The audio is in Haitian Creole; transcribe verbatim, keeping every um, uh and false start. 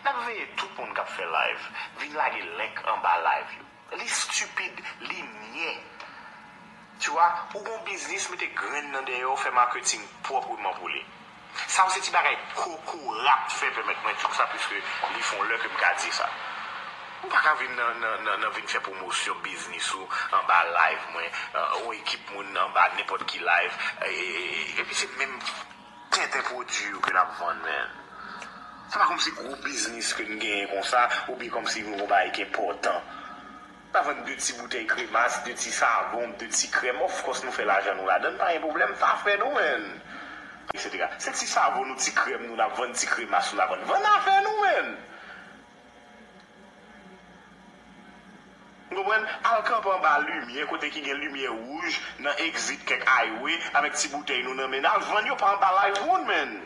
N ap veye tout moun k ap fè live vin lage link anba live yo. Li stupid, li nyen. Tu vois, ou gon biznis, mete grenn nan dèyè w, fè marketing pwopreman pou li. Sa yo se ti bagay kokorat fè pèmèt mwen di w sa, piske li fè yon lè ke m ka di sa. Ou pa ka vin nan, nan, nan, nan vin fè pwomosyon biznis ou anba live mwen, euh, yon ekip moun anba nenpòt ki live, e, e, e, epi se menm tenten pwodui yo ke n ap vann, man. Se pa kòmsi gwo biznis ke n genyen konsa, oubyen kòmsi nou gon bagay ki enpòtan. N a vann de ti boutèy kremas, de ti savon, de ti krèm. Of course, nou fè lajan nou ladan, pa gen pwoblèm, fè afè nou, man. Etsetera. Se ti savon nou, ti krèm nou, n ap vann, ti kremas nou, n ap vann. Vann afè nou, man. Ou konprann? Al kanpe anba limyè, kote ki gen limyè wouj, nan exit kèk highway, avèk ti boutèy nou nan men n. Al vann yo pa anba live moun, man.